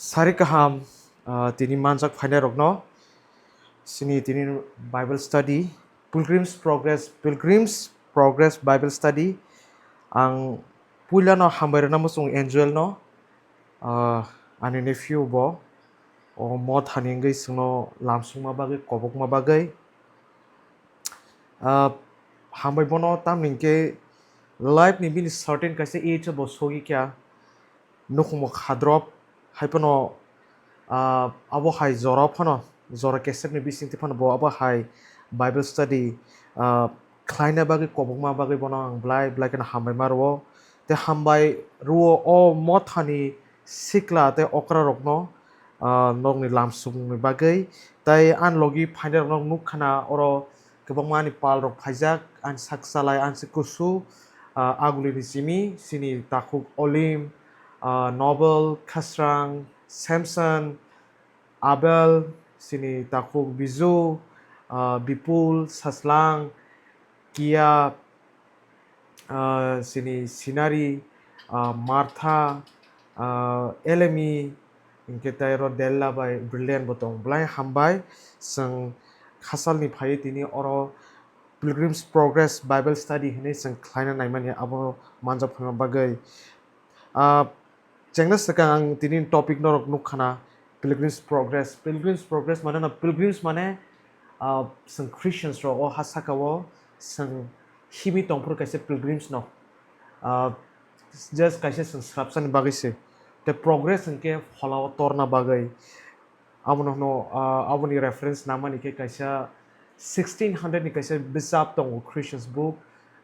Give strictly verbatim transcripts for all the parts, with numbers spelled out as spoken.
Sari kaham, ah, tini manjak phainairokno, sini tini Bible study, Pilgrim's Progress, Pilgrim's Progress Bible study. Ang puilano hambai rwna muchung Angel no, ah, ani nephew bo, o mothani wngwi chwngno lamsukma bagwi, kobokma bagwi. Ah, hambai bono, tamni hwnkhe life ni bini certain kaisa age o bo sogwi kha, nukhungbo khadrop, hai phano, ah, abo hai jora phano, jora kesepni bisingtwi phano bo abo hai Bible study, ah, khlaina bagwi, kobokma bagwi bono ang belai belai kheno hambai ma rwo. Tei hambai rwo o mothani sikla tei okrarokno, ah, nokni lamsukmungni bagwi. Tei ani logi phainairokno nuk khana oro kwbangma ani palrok phaijak, ani sak chalai, ani se kusu, ah, Agulini simi, sini takhuk Olim, ah, Nobel, Khasrang, Samson, Abel, sini takhuk Biju, ah, Bipul, Saslang, Kia, ah, sini Sinari, ah, Martha, ah, Elemi, hinkhe tei oro Della bai Brilliant bo tongo. Belai hambai, chwng khasalni phaiwi tini oro Pilgrim's Progress Bible Study hinwi chwng khlaina naimani, abo manjak phaima bagwi. Ah, chengna swkang ang tini topic norok nuk khana, Pilgrim's Progress. Pilgrim's Progress mane no, pilgrims mane, ah, chwng Christians rok o ha saka o chwng himwi tongphuru kaisa pilgrims no. Ah, just kaisa chwng swrapsani bagwi se. Tei progress hinkhe phola o torna bagwi. Abono hwno, ah, aboni reference namani khe kaisa sixteen hundred ni kaisa bijap tongo, Christians book,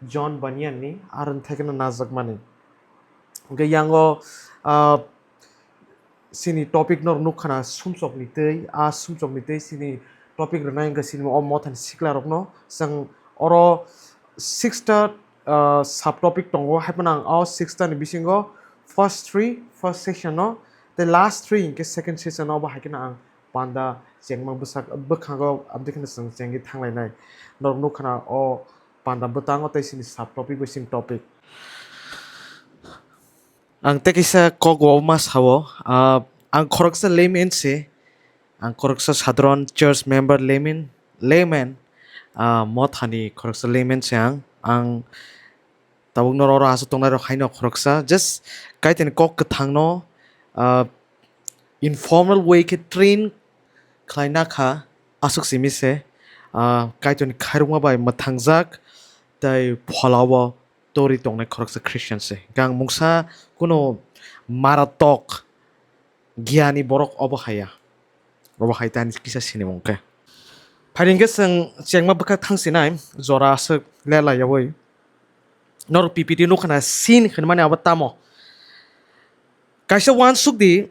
John Bunyan ni, aro thai kheno najakmani. Hwnkhe yango, ah, sini topic no nuk khana sumsokni twi, a sumsokni twi sini topic rwnai wngkha sini o mothani sikla rokno. Chwng oro sixta, ah, sub topic tongo, hai phano ang o sixta ni bisingo first three, first section no, tei last three hinkhe second section no, obo hai kheno ang panda chengma bwsak bwkhango amtwi kheno chwng chengwi thanglainai. Norok nuk khana o panda bwtango tei sini sub topic bai sini topic. Ang tei kaisa kok bo ma sao, ah, ang khoroksa layman se, ang khoroksa sadharon church member layman, layman, ah, mothani khoroksa layman se ang, ang tabuk norok oro aswk tongnai rok haino khoroksa, just Kaitorni kok kwthangno, ah, informal way khe train khlaina kha, aswk simi se, ah, Kaitorni khairokma bai mwthangjak tei pholao torwi tongnai khoroksa Christian se. Hwnkhe ang mungsa kuno maratok giyani borok obo haya. Obo hai tani kisa sinimung khe. Phai hwnkhe chwng chengma bwkha thang sinai jora aswk le laiyaui. Norok P P T nukha na sin hinmani abo tamo. Kaisa uansuk di,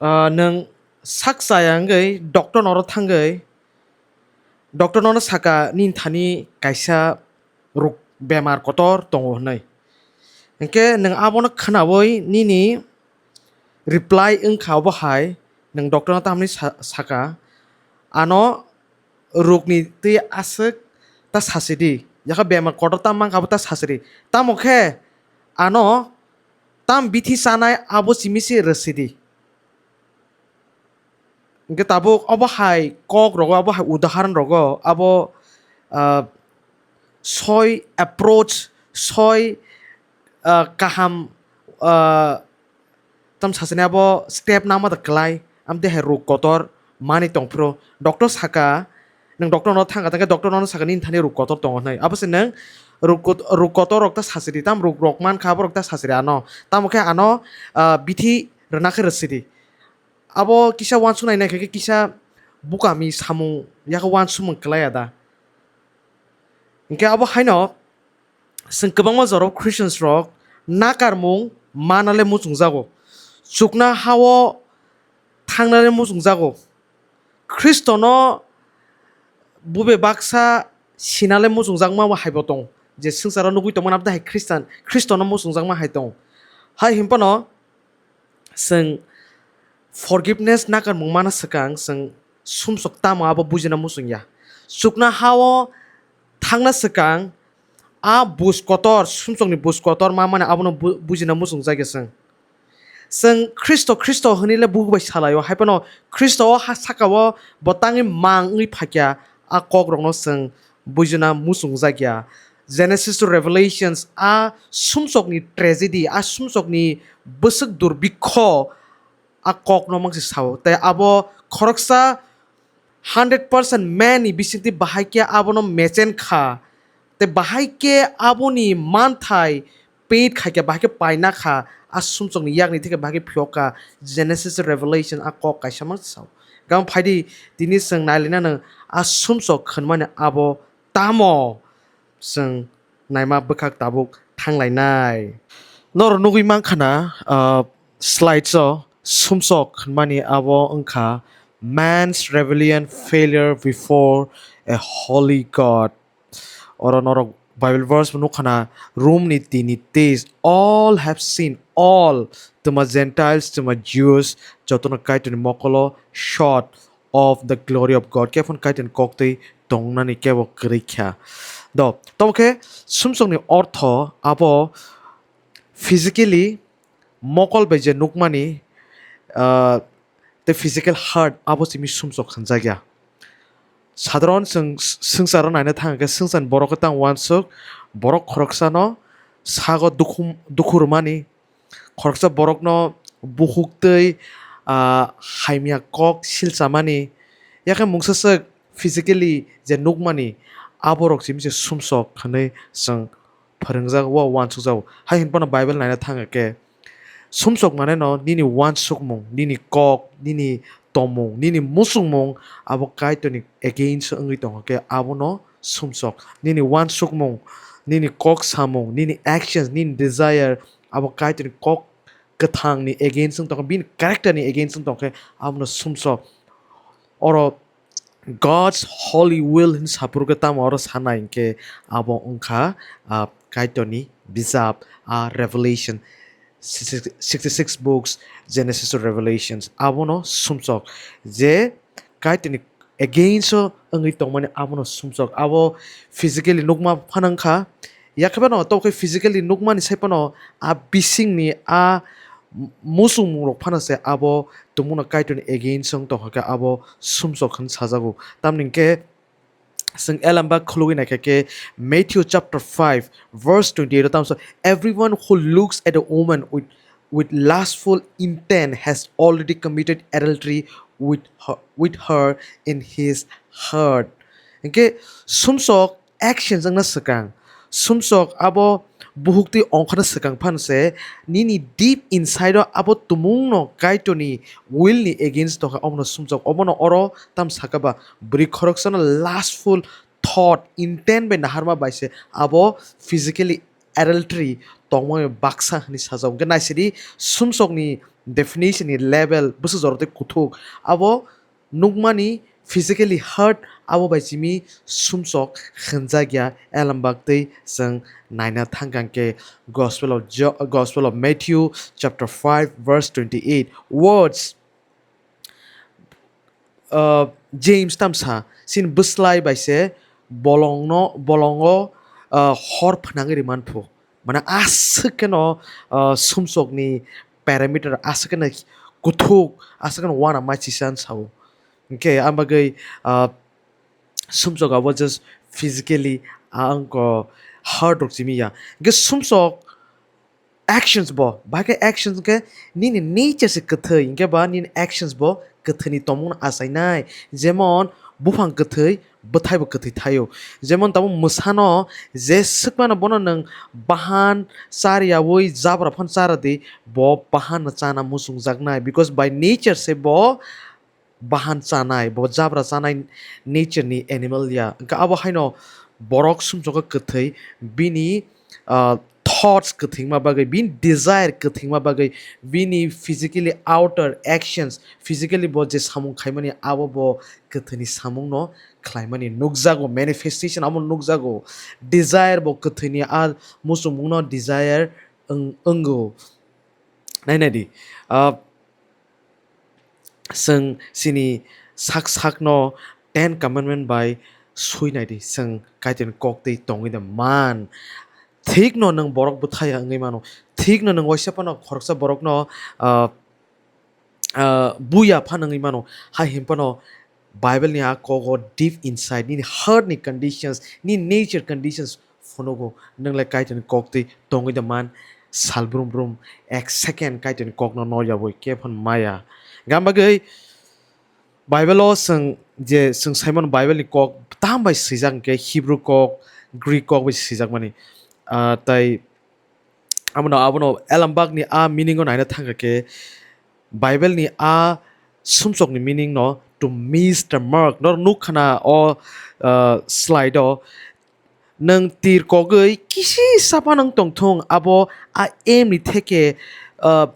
ah, nwng sak chaya wngwi doctor noro thangwi, doctor nono saka nini thani kaisa ruk bemar kotor tongo hwnwi. Hinkhe nwng abono khwnaui nini reply wngkha obo hai, nwng doctor no tamni sa-, saka, ano rukni twi aswk ta sasidi, yakha bemar kotor tam mankha abo ta sasidi. Tamo khe ano tam bithi chanai abo simi se rwsidi. Hwnkhe tabuk obo hai kok rogo, abo hai udaharon rogo, abo, ah, soi approach, soi, ah, kaham, ah, tam sasani abo step nama da klai, amtwi hai ruk kotor mani tongphuru. Doctor saka, nwng doctor no thangkha, thangkhe doctor no saka nini thani ruk kotor tongo hwnwi. Abo se nwng ruk kot-, ruk kotor rok ta sasidi, tam ruk rok mankha, abo rok ta sasidi ano. Tamo khe ano, ah, bithi rwna khe rwsidi. Abo kisa uansuknai naikha khe kisa bukami samung yakha uansukmung kwlaiya da? Hinkhe abo haino chwng kwbangma jorao Christians rok nakarmung manale muchungjago, chukna hao thangnale muchungjago, Khristono bube baksa sinale muchungjakma bo haibo tong, je swngcharo nugui tongmani abo hai Khristan, Khristono muchungjakma hai tong. Hai hinphano chwng forgiveness nakarmung mana swkang chwng sumsok tamo abo bujina muchungya. Chukna hao thangna swkang a buj kotor, sumsokni buj kotor ma mani abono bu-, bujina muchungjagya chwng. Chwng Khristo, Khristo hwnwi le bukhuk bai salaio, hai phano Khristo o ha saka o bo tangwi mang wngwi phaikya, a kok rokno chwng buijwna muchungjakya. Genesis to Revelations, a sumsokni tragedy, a sumsokni bwswk durbikho, a kokno mangsi sao. Tei abo khoroksa hundred percent man ni bisingtwi bahai khe abono mechen kha, tei bahai khe aboni manthai paid khai khe, bahai khe paina kha, a sumsokni yakni theke bahai khe phiyok kha. Genesis, Revelation a kok kaisa mangsi sao. Gam phaidi, tini chwng nailaina nang a sumsok khwnmani abo tamo chwng naima bwkhak tabuk thanglainai. Norok nugwi mankha na, ah, slides o sumsok hwnmani abo wngkha man's rebellion, failure before a holy God. Oro norok Bible verse bo nukha na, Rom ni tini teis, "All have sinned, all, twma Gentiles, twma Jews, jotono Kaitorni mokolo short of the glory of God." Khe phano Kaitorni koktwi tongnani kebo kwrwi kha. Do, tamo khe sumsokni ortho abo physically mokol bai je nukmani, ah, tei physical hurt abo simi sumsok hwnjakya. Sadharon chwng swngcharo naina thang khe swngcharni borok khe tang uansuk, borok khoroksano sago dukhu, dukhu rwmani, khoroksa borokno bukhuk tei, ah, hamya kok silchamani, yakhe mungsaswk physically je nukmani, aborok simi se sumsok hwnwi chwng phrwngjak, o uansukjago. Hai hwn phano Bible naina thang khe, sumsok mane no nini uansukmung, nini kok, nini tongmung, nini muchungmung abo Kaitorni against wngwi tongkha khe abono sumsok. Nini uansukmung, nini kok samung, nini actions, nini desire abo Kaitorni kok kwthangni against wng tongkha, bini character ni against wng tongkha khe abono sumsok. Oro God's holy will hwn saphuru khe tamo oro sanai hinkhe abo wngkha, ah, Kaitorni bijap, ah, Revelation, sixty-six books, Genesis to Revelations, abono sumsok je Kaitorni against o wngwi tongmani abono sumsok. Abo physically nukma phano wngkha, yakhe phano tokhe physically nukmani sai phano a bisingni a muchungmungrok phano se abo tongmungno Kaitorni against wng tongkha khe abo sumsok hwn sajago. Tamni hwnkhe chwng elembak khulugwi naikha khe Matthew chapter five verse twenty-eight o tamo sa, "Everyone who looks at a woman with, with lustful intent has already committed adultery with her, with her in his heart." Hinkhe sumsok actions wngna swkang. Sumsok abo buhuk twi ongkhorna swkang phano se nini deep inside o abo tumungno Kaitorni will ni against tongkha, omono sumsok. Omono oro tam saka ba, bwrwi khoroksano lustful thought, intent bai naharma bai se abo physically adultery tongmani baksa hwnwi sajak. Hwnkhe naisidi sumsokni definition ni level bwswk jorok tei kuthuk. Abo nukmani physically hurt abo bai simi sumsok hwnjakya. Elembak tei chwng naina thangkang khe Gospel of Jo-, Gospel of Matthew chapter five verse twenty-eight words, uh, James tamsa sin bwslai bai se bolongno, bolongo, uh, hor phnangwi rwman phu. Mane aswk kheno, uh, sumsokni parameter aswk kheno kuthuk, aswk kheno wana machisa sao. Hinkhe ang bagwi, ah, sumsok abo just physically, ah, ang ko hurt rok simi ya. Hinkhe sumsok actions bo, bahai khe actions khe nini nature se kwthwi, hinkhe ba nini actions bo kwthwini tongmungno achainai. Jemon buphang kwthwi, bwthai bo kwthwi thaio. Jemon tabuk mwsano je swkmano bono nwng bahan chariyaui jabra phano chara di, bo bahanno chana muchungjaknai, because by nature se bo bahan chanai, bo jabra chanai nature ni animal ya. Hwnkhe abo haino borok sumsokgo kwthwi, bini, ah, thoughts kwthwima bagwi, bini desire kwthwima bagwi, bini physically outer actions, physically bo je samung khaimani abo bo kwthwini samungno khlaimani nukjago, manifestation abo nukjago. Desire bo kwthwini a muchungmungno desire wng-, wngo. Nainai di, ah, chwng chini sak sakno Ten Commandment bai sui nai di, chwng Kaitorni kok twi tongwi de man. thikno nwng borok bwthaya wngwi mano, thikno nwng waisa phano khoroksa borokno, ah, ah, buya phano wngwi mano, hai hwn phano Bible ni a kogo deep inside nini heart ni conditions, nini nature conditions phunugo, nwng le Kaitorni kok twi tongwi da man, sal brum brum, ek second Kaitorni kokno noyabwi khe phano maya. Gam bagwi Bible o chwng je chwng saimano Bible ni kok tam bai swijak hwnkhe Hebrew kok, Greek kok bai swijakmani. Ah, tai abono, abono Elambakni a meaning o naina thangkha khe, Bible ni a sumsokni meaning no to miss the mark. Nor nukkhana o, ah, slide o, nwng tir kogwi kisi sapa nang tongthung, abo a aim ni theke, ah,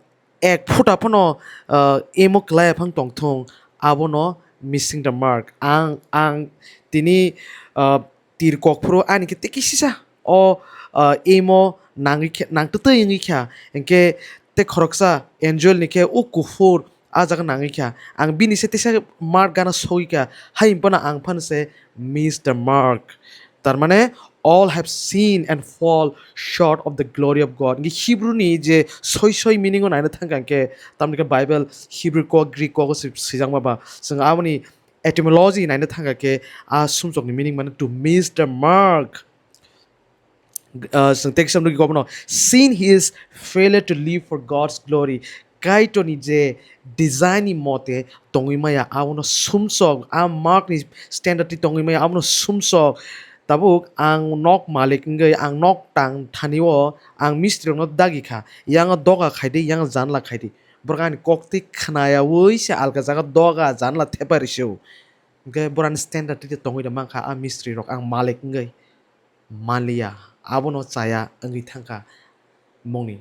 ek phuta phano, ah, aim o kwlai phang tongthung, abono missing the mark. Ang, ang tini, ah, tir kok phuru ani khe tei kisisa o, ah, aim o nangwi khe, nang twtwi wngwi kha, hinkhe tei khoroksa angel ni khe o kuphur a jaga nangwi kha. Ang bini se teisa mark gana sogwi kha, hai phano ang phano se miss the mark. Tar mane, "All have sinned and fall short of the glory of God." Hinkhe Hebrew ni je soi soi meaning o naina thangkha hinkhe, tamni khe Bible Hebrew kok, Greek kok o swi-, swijakma ba. Chwng aboni etymology naina thangkha khe, a sumsokni meaning mane to miss the mark. Ah, chwng text nugwi kobono, "Sin is failure to live for God's glory." Kaitorni je design ni mote tongwi maya, abono sumsok, a mark ni standard twi tongwi maya, abono sumsok. Tabuk ang nok malik wngwi, ang nok tang thani o ang mistri rokno dagi kha, yang doga khai di, yang janla khai di. Borok ani kok twi khnayawi se alka jaga doga janla thepai rw se o. Hwnkhe borok ani standard twi tongwi rw mankha, a mistri rok ang malik wngwi manliya, abono chaya wngwi thangkha mungni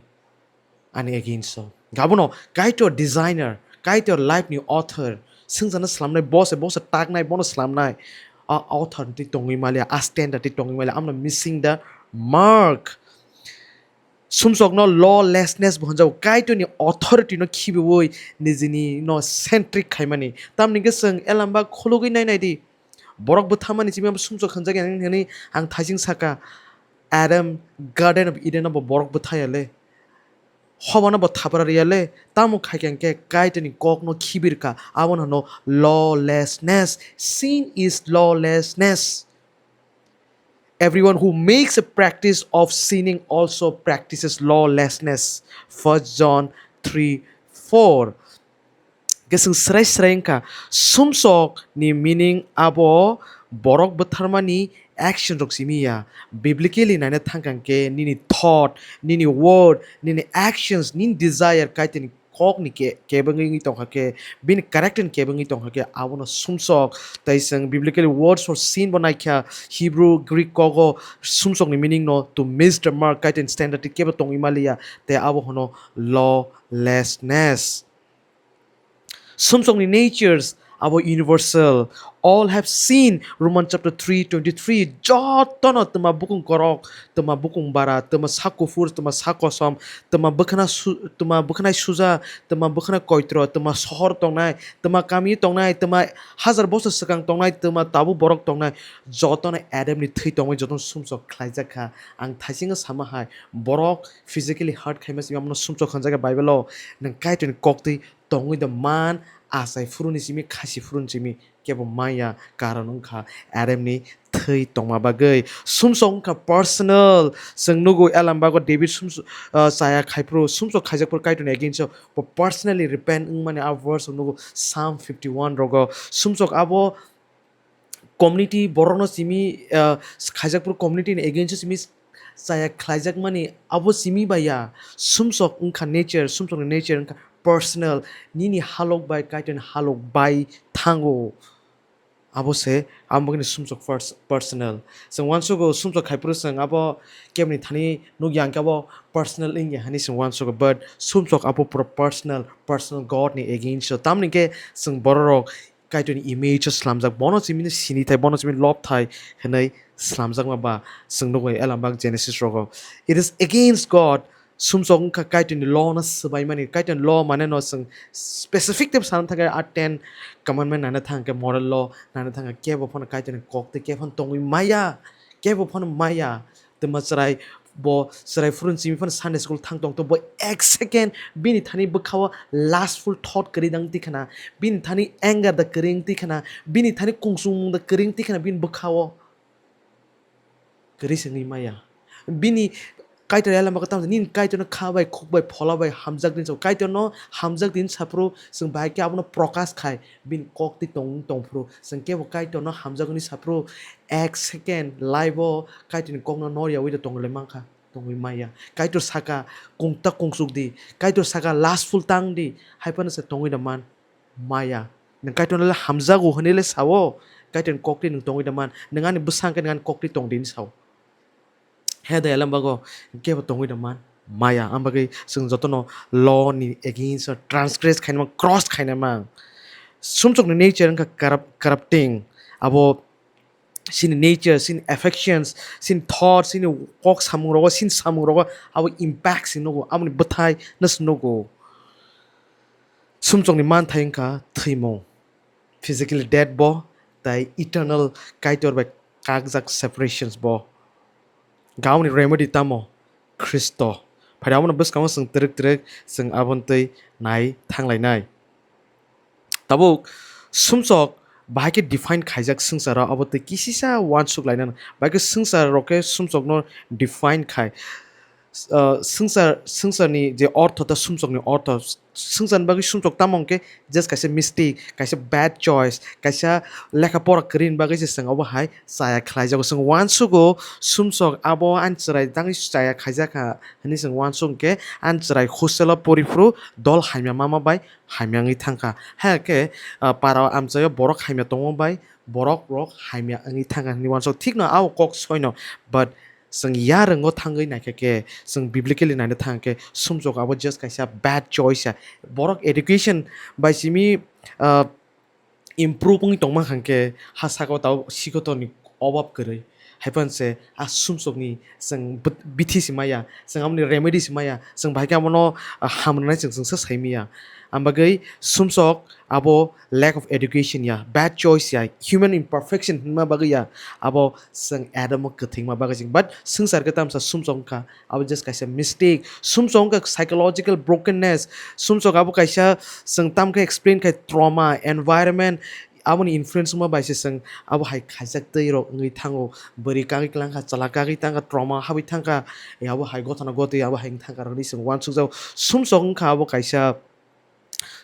ani against o. Abono Kaitor designer, Kaitor life ni author, swngjano slamnai, bo se, bo se taknai, bono slamnai. A author twi tongwi maliya, a standard twi tongwi maliya, amno missing the mark. Sumsokno lawlessness bo hwnjago, Kaitorni authority no khibiwi nijini no centric khaimani. Tamni hwnkhe chwng Elambak khulugwi nai nai di. Borok bwthamani simi abo sumsok hwnjakya hinwi ang thaising saka. Adam, Garden of Eden o bo borok bwthaya le. Hobano bo thapra riya le. Tamo khaikha hwnkhe Kaitorni kokno khibirkha. Abono hwno lawlessness. Sin is lawlessness. Everyone who makes a practice of sinning also practices lawlessness. First John three four. Hwnkhe chwng srai srai wngkha, sumsok ni meaning abo borok bwtharmani action rok simi ya. Biblically naina thangkha hwnkhe nini thought, nini word, nini actions, nini desire Kaitorni kokni ke-, kebengwi tongkha khe, bini character ni kebengwi tongkha khe, abono sumsok. Tai chwng biblically words for sin bo naikha, Hebrew, Greek kogo sumsokni meaning no to miss the mark, Kaitorni standard twi kebo tongwi maliya, tei abo hwno lawlessness. Sumsokni natures abo universal. All have sinned, Roman chapter three twenty-three. Jotono twma bukung korok, twma bukung bara, twma sak kuphur, twma sak kosom, twma bwkhana su-, twma bwkhanai suja, twma bwkhana koitro, twma sohor tongnai, twma kami tongnai, twma hajar bosor swkang tongnai, twma tabuk borok tongnai, jotono Adamni thwi tongwi jotono sumsok khlaijak kha. Ang thaisingo sama hai, borok physically hurt khaima simi abono sumsok hwnjak kha Bible-o, nwng Kaitorni koktwi tongwi da man, achai phuruni simi, khasi phuruni simi kebo maya, karon wngkha Adamni thwi tongma bagwi. Sumsok wngkha personal, chwng nugo Elambago David sumsok, ah, chaya khai phuru, sumsok khaijak phuru Kaitorni against-o bo personally repent wngmani a verse-o nugo Psalm fifty-one rogo. Sumsok abo community borokno simi, ah, khaijak phuru community ni against-o simi chaya khlaijakmani abo simi bai ya. Sumsok wngkha nature, sumsokni nature wngkha personal, nini halok bai Kaitorni halok bai thango. Abo se, amo bagwino sumsok pers-, personal. Chwng uansugo sumsok khai phuru chwng abo keboni thani nukya hwnkhe abo personal wngya hinwi chwng uansugo, but sumsok abo pura personal, personal God ni against o. Tamoni khe chwng bororok Kaitorni image o slamjak, bono simi sini thai, bono simi lob thai hinwi slamjakma ba chwng nukgo Elambak Genesis rogo. It is against God. Sumsok wngkha Kaitorni law no swbaimani. Kaitorni law mane no chwng specific tei sana thangkhe a ten commandment nana thangkhe, moral law nana thangkhe, kebo phano Kaitorni kok tei kebo phano tongwi maya, kebo phano maya. Twma chwrai Bo chwrai phuru chimi phano Sunday school thang tong to, bo ek second bini thani bwkhao lustful thought kwrwi dang twi khna, bini thani anger da kwrwi wng twi khna, bini thani kungsung mung da kwrwi wng twi khna bini bwkhao. Kwrwi se wngwi maya. Bini Kaitor yalang bagwi tamo nini Kaitorno kha bai, khuk bai, phola bai hamjak din sao. Kaitorno hamjak din saphuru chwng bahai khe abono prokash khai bini kok twi tong, tong phuru. Chwng kebo Kaitorno hamjak hwnwi saphuru ek second life-o Kaitorni kokno nor yaui da tong le mankha, tongwi maya. Kaitor saka, "Kungta kungsuk di." Kaitor saka, "Lustful tang di." Hai phano se tongwi da man maya. Nwng Kaitorno le hamjago hwnwi le sao, Kaitorni kok twi nwng tongwi da man. Nwng ani bwsa hwnkhe nwng ani kok twi tong di hwnwi sao. He da yalang bago kebo tongwi da man maya. Ang bagwi chwng jotono law ni against o transgress khainai mang, cross khainai mang. Sumsokni nature wngkha corrupt-, corrupting. Abo chini nature, chini affections, chini thoughts, chini kok samung rogo, chini samung rogo abo impact se nugo, aboni bwthai no se nugo. Sumsokni manthai wngkha thwimung, physically death bo, tai eternal Kaitor bai kakjak separations bo. Gauni remedy tamo? Khristo. Phai abono bwskango chwng twrwk twrwk chwng aboni twi nai thanglainai. Tabuk sumsok bahai khe define khaijak swngcharo, abo twi kisisa uansuk lainani. Bahai khe swngchar rok khe sumsokno define khai. Uh, swngchar, swngcharni je ortho tei sumsokni ortho, swngcharni bagwi sumsok tamo hwnkhe just kaisa mistake, kaisa bad choice, kaisa lekha pora kwrwini bagwi se chwng obo hai chaya khlaijago. Chwng uansugo sumsok abo ani chwrai tangwi chaya khaijakha hwnwi chwng uansuk hwnkhe ani chwrai hostel o poriphuru dol hamya mama bai hamya wngwi thangkha. Hakhe, ah, para o amchaio borok hamya tongma bai borok rok hamya wngwi thangkha hwnwi uansuk. Thikno abo kok soino, but chwng yarwngo thangwi naikha khe, chwng biblically naina thang khe, sumsok abo just kaisa bad choice ya. Borok education bai simi, ah, improve wngwi tongma hwnkhe ha saka o tabuk sikotorni obab kwrwi. Hai phano se a sumsokni chwng bit-, bithi se maya, chwng aboni remedy se maya, chwng bahai khe abono, ah, hamrwnai chwng, chwngsa sai maya. Ang bagwi sumsok abo lack of education ya, bad choice ya, human imperfection hwnma bagwi ya, abo chwng Adam o kwthwima bagwi chwng. But swngchar khe tamsa sumsok wngkha, abo just kaisa mistake. Sumsok wngkha psychological brokenness. Sumsok abo kaisa chwng tamkhe explain khai trauma, environment, aboni influence wngma bai se chwng abo hai khaijak twi rok wngwi thango. Bwrwi kagwi klangkha, chwla kagwi tangkha, trauma habwi thangkha, e abo hai gotana gotwi abo hai wng thangkha rwgwi chwng uansukjago. Sumsok wngkha abo kaisa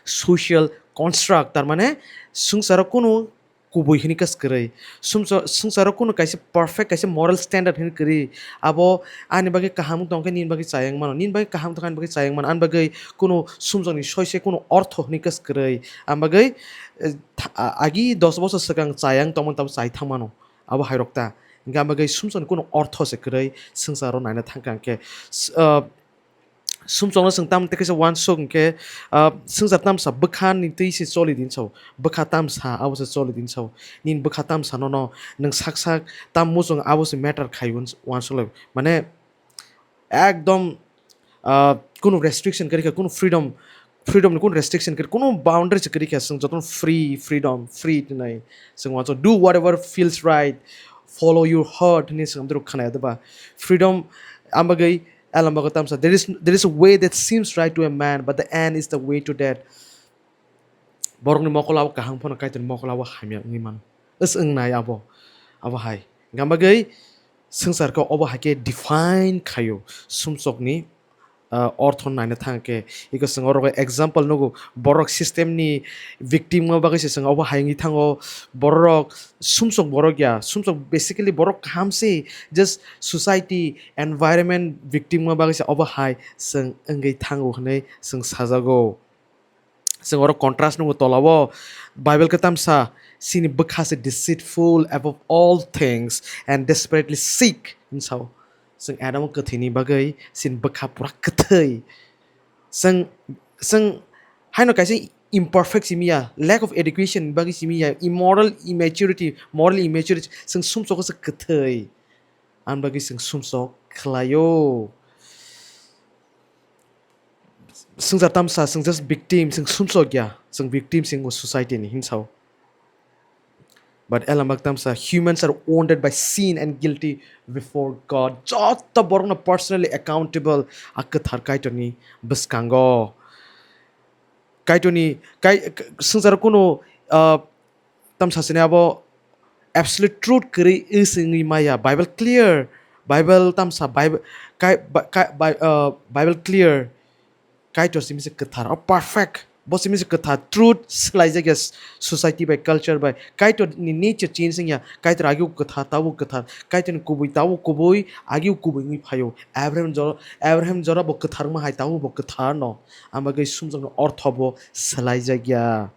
social construct, tar mane swngcharo kunu kubui hwnwi khe kwrwi. Sumsa-, swngcharo kunu kaisa perfect, kaisa moral standard hwnwi kwrwi. Abo ani bagwi kaham wng tongkhe nini bagwi chayang mano, nini bagwi kaham wng tongkhe ani bagwi chayang mano, ani bagwi kunu sumsokni soise kunu ortho hwnwi khe kwrwi. Ani bagwi, eh, tha-, a-, agi dos bosor swkang chayang tongmani tabuk chai thang mano. Abo hai rok ta. Hwnkhe ani bagwi sumsokni kunu ortho se kwrwi swngcharo naina thangkha hwnkhe. S-, ah, Sumsokno chwng tamoni tei kaisa uansuk hwnkhe, ah, swngchar tamsa bwkhani twi se choli din sao, bwkha tamsa abo se choli din sao, nini bwkha tamsa nono nwng sak sak tam muchung abo se matter khai uans-, uansuk lai. Mane ekdom, ah, kunu restriction kwrwi kha, kunu freedom, freedom ni kunu restriction kwrwi, kunu boundary se kwrwi kha, chwng jotono free, freedom, free twnai. Chwng uansuk, "Do whatever feels right, follow your heart," hwnwi chwng amtwrwk khna ya doba. Freedom, ang bagwi Alam bago tamsa, "There is, there is a way that seems right to a man, but the end is the way to death." Borokni mokol abo kaham phano Kaitorni mokol abo hamya wngwi mano. Is wngnai abo, abo hai. Hwnka bagwi swngchar khe obo hai khe define khaio sumsokni, ah, ortho naina thang khe. Iko chwng oro example nugo, borok system ni victim wngma bagwi se chwng obo hai wngwi thango. Borok sumsok borok ya, sumsok basically borok kaham se, just society, environment victim wngma bagwi se obo hai chwng wngwi thango hwnwi chwng sajago. Chwng oro contrast nungo tolao Bible kwtam sa, "Chini bwkha se deceitful above all things and desperately sick," hwn sao. Chwng Adam o kwthwini bagwi chini bwkha pura kwthwi. Chwng, chwng haino kaisa imperfect simi ya, lack of education ni bagwi simi ya, immoral, immaturity, moral immaturity, chwng sumsok se kwthwi. Ani bagwi chwng sumsok khlaio. Swngchar tamsa, chwng just victim, chwng sumsok ya, chwng victim se wngo society ni, hwn sao. But elambak tamsa, humans are wounded by sin and guilty before God. Joto borokno personally accountable a kwthar Kaitorni bwskango. Kaitorni kai, k-, swngcharo kunu, ah, tamsa sini abo absolute truth kwrwi wi singwi maya. Bible clear. Bible tamsa Bible kai, ba-, kai, bai-, ah, Bible clear. Kaitor simi se kwthar, o perfect. Bo simi se kwthar, truth swlaijakya s-, society bai, culture bai. Kaitor ni nature change wngya. Kaitor agi kwthar, tabo kwthar. Kaitor ni kubui, tabo kubui, agi kubui wngwi phaio. Abraham jora, Abraham jora bo kwthar wngma hai, tabo bo kwthar no. Ama bagwi sumjokni ortho bo swlaijakya.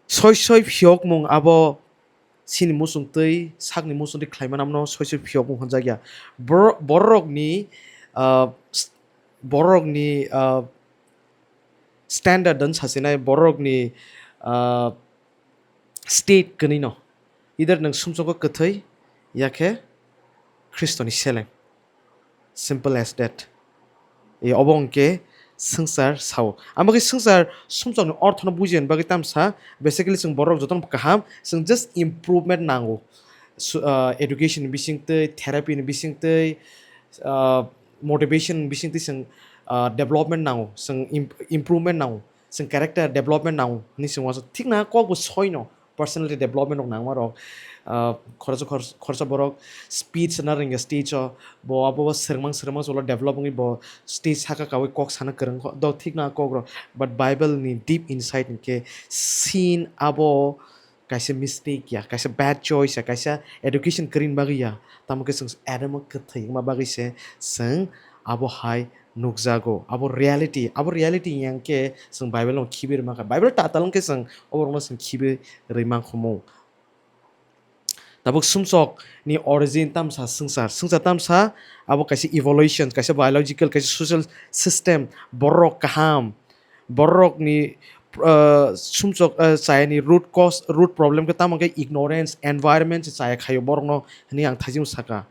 Soi soi phiyokmung abo sini muchung twi, sakni muchung twi khlaimani amno soi soi phiyokmung hwnjakya. Bor-, bororokni, ah, s-, bororokni, ah, standard dan sasinai, bororokni, ah, state kwnwi no. Either nwng sumsogo kwthwi, ya khe Khristoni seleng. Simple as that. E, obo hwnkhe swngchar sao. Ama khe swngchar sumsokni orthono bujiani bagwi tamsa, basically chwng borok jotono kaham, chwng just improvement nango. Su-, ah, education ni bisingtwi, therapy ni bisingtwi, ah, motivation ni bisingtwi chwng, ah, development nango, chwng im-, improvement nango, chwng character development nango hwnwi chwng uansuk. Thik na kok bo soino. Personality development rok nangma rok, ah, khoroksa khor-, khoroksa borok speech na rwngya stage o, bo abo bo swrwngmang swrwngmang ulo develop wngwi bo stage saka kawi kok sana kwrwng kho, do thik na kok rok, but Bible ni deep insight hinkhe sin abo kaisa mistake ya, kaisa bad choice ya, kaisa education kwrwini bagwi ya, tamo khe chwng Adam o kwthwi wngma bagwi se chwng abo hai nukjago. Abo reality, abo reality yang khe chwng Bible no khibi rwma kha. Bible tatal wngkhe chwng oborokno chwng khibi rwi mankhumu. Tabuk sumsok ni origin tamsa swngchar. Swngchar tamsa abo kaisa evolution, kaisa biological, kaisa social system. Borok kaham, borok ni, uh, sumsok, uh, chaya ni root cause, root problem khe tamo khe ignorance, environment se chaya khaio borok no hwnwi ang thaichung saka.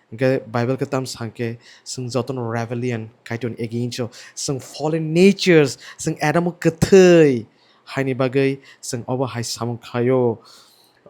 Hingke Bible khe tam sangkhe, chwng jotono rebellion, Kaitorni against o, chwng fallen natures, chwng Adam o kwthwi haini bagwi chwng obo hai samung khlaio.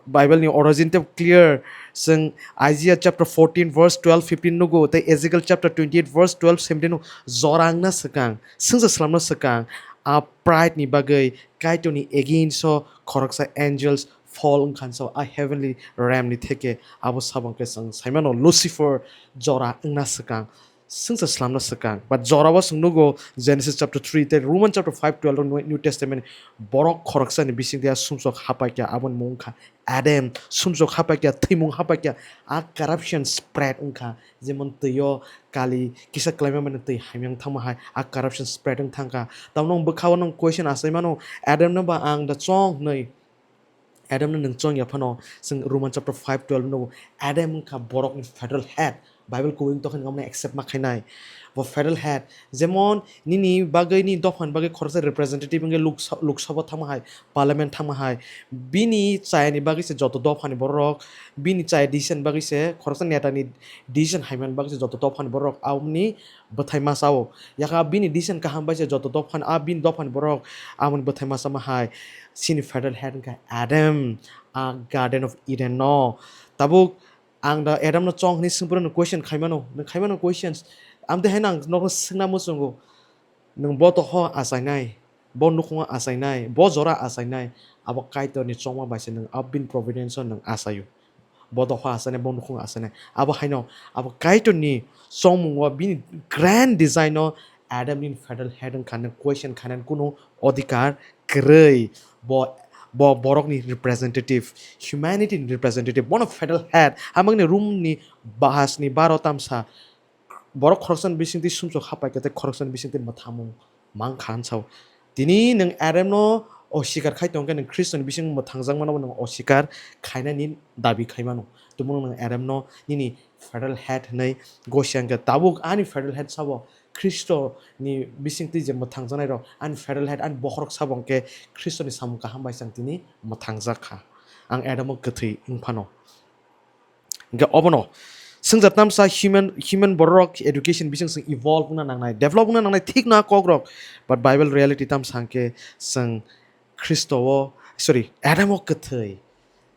Bible ni origin tei clear, chwng Isaiah chapter fourteen verse twelve fifteen nugo, tei Ezekiel chapter twenty-eight verse twelve seventeen o jora wngna swkang, swngsa swlamna swkang, a pride ni bagwi Kaitorni against o khoroksa angels fall wngkha, so a heavenly realm ni theke abo sabang khe chwng saimano Lucifer jora wngna swkang, swngsa swlamna swkang. But jora o chwng nugo Genesis chapter three tei Roman chapter five twelve o New, New Testament borok khoroksa ni bising dia sumsok hapaikya aboni mung wngkha Adam, sumsok hapaikya, thwimung hapaikya, a corruption spread wngkha, jemon twi o kali kisa kwlaima mani twi hamyang thangma hai a corruption spread wng thangkha. Tamno bwkha o nwng question asai mano, Adam no ba ang da chong hwnwi. Adam no nwng chong ya phano, chwng Roman chapter five twelve no, Adam wngkha borok ni federal head. Bible kubui wng tokhe nwng accept ma khainai. Bo federal head. Jemon nini bagwi, ni dopha ni bagwi khoroksa representative wngkhe Lok Sa-, Lok Sabha thangma hai, parliament thangma hai. Bini chaya ni bagwi se joto dopha ni borok, bini chaya decision bagwi se khoroksa neta ni decision hai man bagwi se joto dopha ni borok aboni bwthai masa o. Yakha bini decision kaham bai se joto dopha ni, a bini dopha ni borok aboni bwthai masa ma hai. Chini federal head wngkha Adam, a Garden of Eden no. Tabuk ang da Adam no chong hwnwi swngphuru nwng question khaimano, nwng khaimano questions. Amtwi haino ang nokno swngna muchungo, nwng bo tokho achainai, bo nukhungo achainai, bo jora achainai, abo Kaitorni chongma bai se nwng, abo bini providence o nwng achaio. Bo dopha achainai, bo nukhung achainai. Abo haino, abo Kaitorni chongmungo bini grand design o Adam ni federal head wngkha, nwng question khainani kunu odhikar kwrwi. Bo, bo borokni representative, humanity ni representative, bono federal head. Hamjakni Rom ni bahas ni baro tamsa. Borok khoroksani bisingtwi sumsok hapaikha tei khoroksani bisingtwi mwthamung mankha, hwn sao. Tini nwng Adam no osikar khai tongkhe, nwng Khristo ni bising mwthangjakmano bo nwng osikar khainani dabi khaimano. Tumung nwng Adam no nini federal head hwnwi gosi wngkha. Tabuk ani federal head sabo Khristo ni bisingtwi je mwthangjaknai rok, ani federal head, ani bokhorok sabo hwnkhe Khristo ni samung kaham bai chwng tini mwthangjak kha. Ang Adam o kwthwi wngphano. Hingke obono swngjak tamsa human, human borok education bising sing evolve wngna nangnai, develop wngna nangnai, thik na kok rok. But Bible reality tamsa hingke sing Khristo o sorry, Adamo kwthwi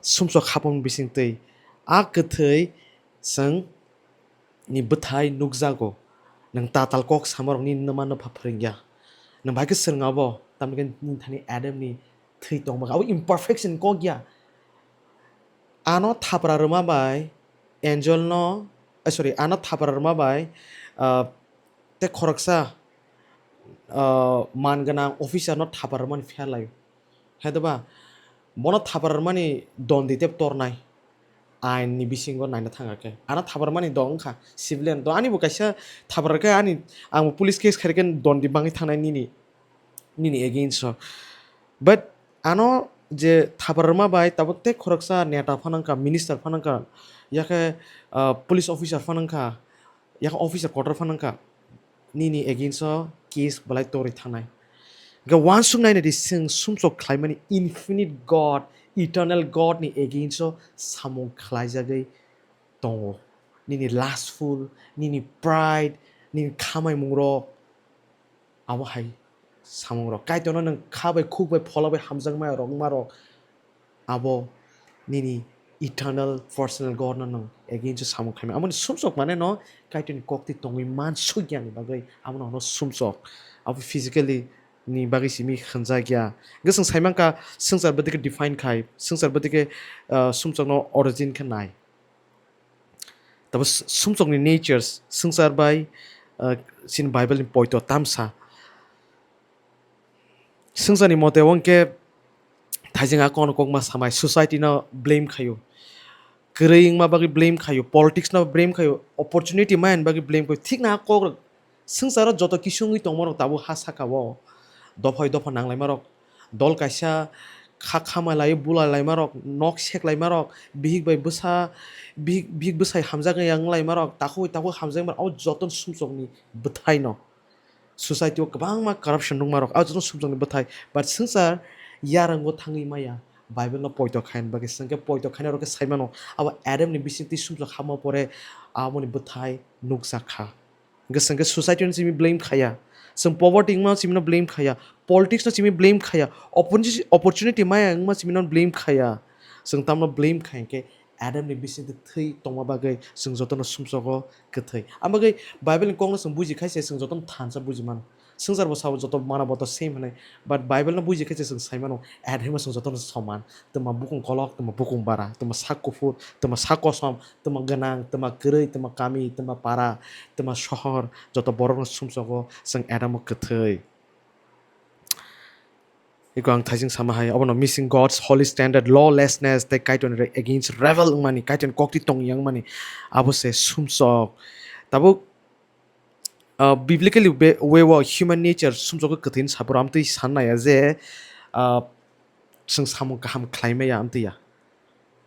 sumsok hapmani bisingtwi a kwthwi chwng ni bwthai nukjago. Nwng tatal kok samarokni nwma nwpha phwrwngya. Nwng bai khe swrwng abo, tamni hwnkhe nini thani Adamni thwi tongma kha. Abo imperfection kok ya. Ano thapra rwma bai angel no, eh, sorry, ano thapra rwma bai, ah, tei khoroksa, ah, man gwnang officer no thapra rwmani phiya lai. Hai doba, bono thapra rwmani dondi tei tornai ain ni bisingo naina thang khe. Ano thapra rwmani do wngkha civilian do, ani bo kaisa thapra khe ani, ang bo police case khai khe dondi bangwi thangnai nini, nini against o. But ano je thapra rwma bai tabuk tei khoroksa neta phano wngkha, minister phano wngkha, yakhe, ah, police officer phano wngkha, yakhe officer kotor phano wngkha, nini against o case belai torwi thangnai. Hwnkhe uansuk naina di, chwng sumsok khlaimani infinite God, eternal God ni against o samung khlaijagwi tongo. Nini lustful, nini pride, nini khamaimungrok, abo hai samungrok. Kaitorno nwng kha bai, khuk bai, phola bai hamjakma rok, wngma rok, abo nini eternal personal God no nwng against o samung khaima. Aboni sumsok mane no Kaitorni koktwi tongwi mansuk yani bagwi abono hwno sumsok. Abo physically ni bagwi simi khanjak ya. Hwnkhe chwng sai mankha, swngchar bwdikhe define khai, swngchar bwdikhe, ah, sumsokno origin khe nai. Tabo s-, sumsokni natures, swngchar bai, ah, chini Bible ni poito tamsa. Swngcharni mote wngkhe thaijing a kokno kokma samai, society no blame khaio, kwrwi wngma bagwi blame khaio, politics no blame khaio, opportunity maya bagwi blame khaio, thik na kok rok swngcharo joto kisu wngwi tongma rok tabuk ha saka o dophai dopha nanglaima rok, dol kaisa kha khamai lai bulai laima rok, nok sek laima rok, bihik bai bwsa, bihik, bihik bwsai hamjak ya wnglaima rok, takhuk bai takhuk hamjakma rok, abo joto sumsokni bwthai no. Society o kwbangma corruption nukma rok, abo joto sumsokni bwthai. But swngchar yarwng o thangwi maya, Bible no poito khaina bagwi. Chwng khe poito khaina rok khe sai mano, abo Adam ni bisingtwi sumsok hapma pore aboni bwthai nukjak kha. Hwnkhe chwng khe society no simi blame khaya, chwng poverty wngma simi no blame khaya, politics no simi blame khaya, opportunity, opportunity maya wngma simi no blame khaya. Chwng tamno blame khai khe Adam ni bisingtwi thwi tongma bagwi chwng jotono sumsogo kwthwi. Ang bagwi Bible ni kokno chwng buji khai se chwng jotono thansa buji mano. Swngchar bo sabo joto mano bo to same hwnwi. But Bible no buji khai se chwng sai mano, Adam no chwng jotono soman. Twma bukung kolok, twma bukung bara, twma sak kuphur, twma sak kosom, twma gwnang, twma kwrwi, twma kami, twma para, twma sohor, joto borokno sumsogo chwng Adam o kwthwi. Iko ang thaijing sama hai, obono missing God's holy standard, lawlessness, tei Kaitorni against rebel wngmani, Kaitorni kokti tong yang mani, abo se sumsok. Tabuk, ah, biblically be-, way o human nature sumsok kwthwi ni sapor amtwi san naiya je, ah, chwng samung kaham khlai maya amtwi ya.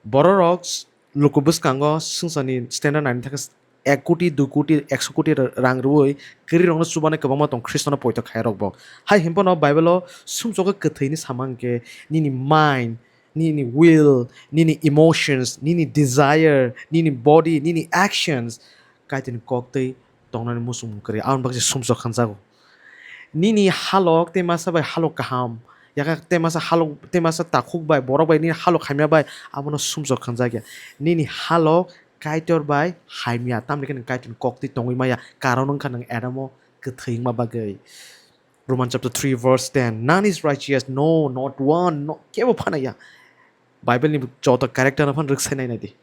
Bororok s-, luku bwskango swngcharni standard naina thangkhe s-, ek koti, dui koti, ekso koti ra-, rang rwui kwrwirokno chubanai kwbangma tong, Khristono poito khairokbo. Hai hwnphano Bible-o sumsogo kwthwini sama hwnkhe nini mind, nini will, nini emotions, nini desire, nini body, nini actions, Kaitorni koktwi tongnani muchungmung kwrwi. Aboni bagwi se sumsok khanjago. Nini halok tei masa bai halok kaham, yakha tei masa halok, tei masa takhuk bai, borok bai nini halok hamya bai, abono sumsok khanjakya. Nini halok Kaitor bai hamya, tamni hwnkhe nwng Kaitorni koktwi tongwi maya, karon wngkha nwng Adamo kwthwi wngma bagwi. Roman chapter three verse ten, "None is righteous, no, not one," no, kebo phanaya. Bible ni joto character no phano rwksai nainai di.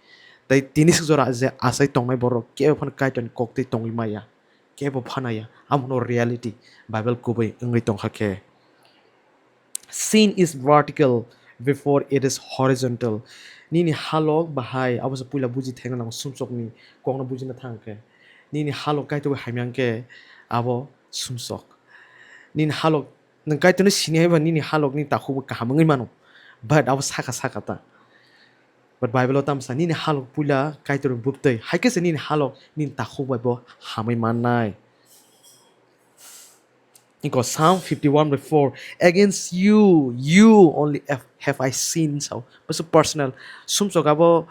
Tei tini swk jora je achai tongnai borok kebo phano Kaitorni koktwi tongwi maya. Kebo phanaya. Amono reality. Bible kubui wngwi tongkha khe. Sin is vertical before it is horizontal. Nini halok bahai, abo se puila buji thengna nango sumsokni kokno bujina thang khe. Nini halok Kaitor bai hamya hwnkhe abo sumsok. Nini halok, nwng Kaitorno sini haiba nini halokni takhukbo kaham wngwi mano. But abo saka saka ta. But Bible-o tamo sa, nini halok puila Kaitorni buktwi, hai khe se nini halok nini takhuk bai bo hamwi mannai. Iko Psalm fifty-one by four, "Against you, you only have, have I sinned," sao. Bwswk personal. Sumsok abo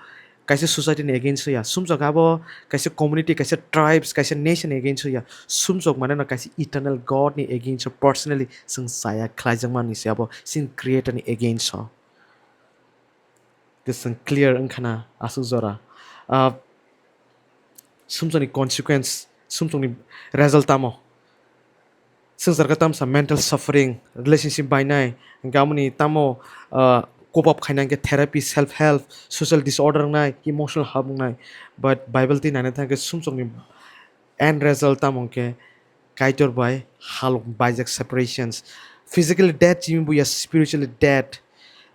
kaisa society ni against ya. Sumsok abo kaisa community, kaisa tribes, kaisa nation ni against ya. Sumsok mane no kaisa eternal God ni against o personally chwng chaya khlaijakmani se abo chini creator ni against o. Chwng clear wngkha na aswk jora. Ah, sumsokni consequence, sumsokni result tamo? Swngchar khe tamsa mental suffering, relationship bainai, hwnkhe amoni tamo, ah, cope up khaina hwnkhe therapy, self help, social disorder wngnai, emotional hap wngnai. But Bible twi naina thangkhe sumsokni end result tamo hwnkhe Kaitor bai halok baijak, separations. Physically dead chini buya, spiritually dead.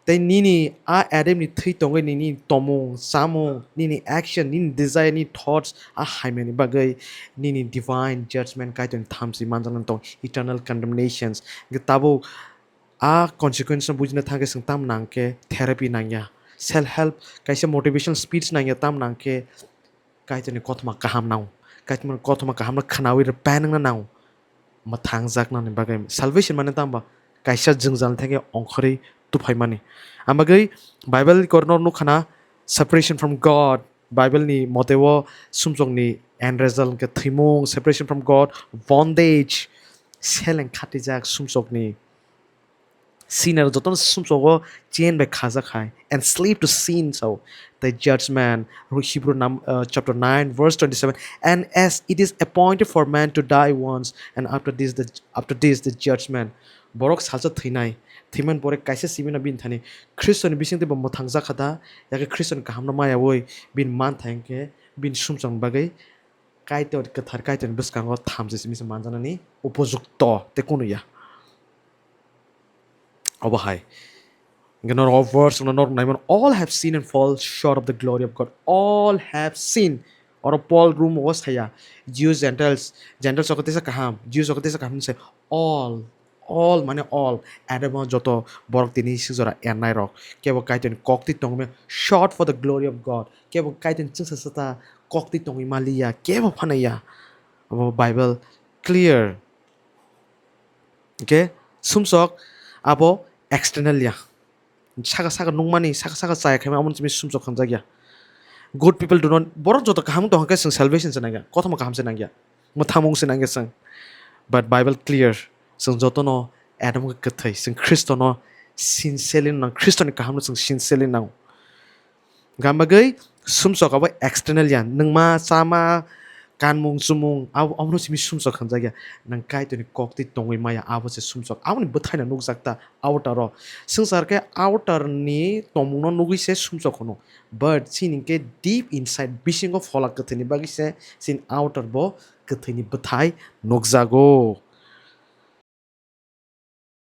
Tei nini a Adam ni thwi tongwi nini tomung, chamung, nini action, nini desire, nini thoughts a haimani bagwi nini divine judgment, Kaitorni thamchi manjaknani tong, eternal condemnations. Hwnkhe tabuk a consequence no bujina thangkhe chwng tam nangkhe therapy nangya, self help, kaisa motivational speech nangya, tam nangkhe Kaitorni kothoma kaham nango. Kaitorni kothoma kaham no khwnawi repent wngna nango. Mwthangjaknani bagwi salvation mane tamo ba kaisa jwngjal thangwi ongkhorwi tuphaimani. Ang bagwi Bible kor nor nukha na, separation from God. Bible ni mote o sumsokni end result hwnkhe thwimung, separation from God, bondage, seleng khatijak sumsokni. Sinner jotono sumsogo chain bai khajak hai, and slave to sin, so the judgment, Hebrew num-, uh, chapter nine, verse twenty-seven, "And as it is appointed for man to die once, and after this the, after this the judgment." Borok salsa thwinai, thwiman pore kaisa simi no bini thani Khristoni bisingtwi bo mwthangjakha da, yakhe Khristoni kahamno mayawi bini man thai hwnkhe bini sumsokni bagwi Kaitor kwthar, Kaitorni bwskango thamchi simi se manjaknani upojukto tei kunu ya. Obo hai. Hwnkhe norok o verse no norok naimano, "All have sinned and fall short of the glory of God." All have sinned. Oro Paul Rom o saya, Jews, Gentiles, Gentiles o khe teisa kaham, Jews o khe teisa kaham hinwi sai, all, all mane all. Adam o joto borok tini sijora ernai rok, kebo Kaitorni kok twi tongwi maya, short for the glory of God. Kebo Kaitorni chwngsacha ta kok twi tongwi maliya, kebo phano ya. Abo Bible clear. Hwnkhe sumsok abo external ya. Saka saka nukmani, saka saka chaya khaima, amo simi sumsok khamjak ya. Good people do not, borok joto kaham tong khe chwng salvation se nangya, kothoma kaham se nangya, mwthamung se nangya chwng. But Bible clear, chwng jotono Adam khe kwthwi, chwng Khristono sincerely nang, Khristoni kahamno chwng sincerely nang. Gam bagwi sumsok abo external ya, nungma, chama, kanmung, chumung, abo, abono simi sumsok khamjak ya. Nang Kaitorni kok twi tongwi maya, abo se sumsok. Aboni bwthaino nukjak ta outer o. Swngchar khe outer ni tongmungno nugwi se sumsok hwno. But chini khe deep inside, bisingo phola kwthwini bagwi se chini outer bo kwthwini bwthai nukjago.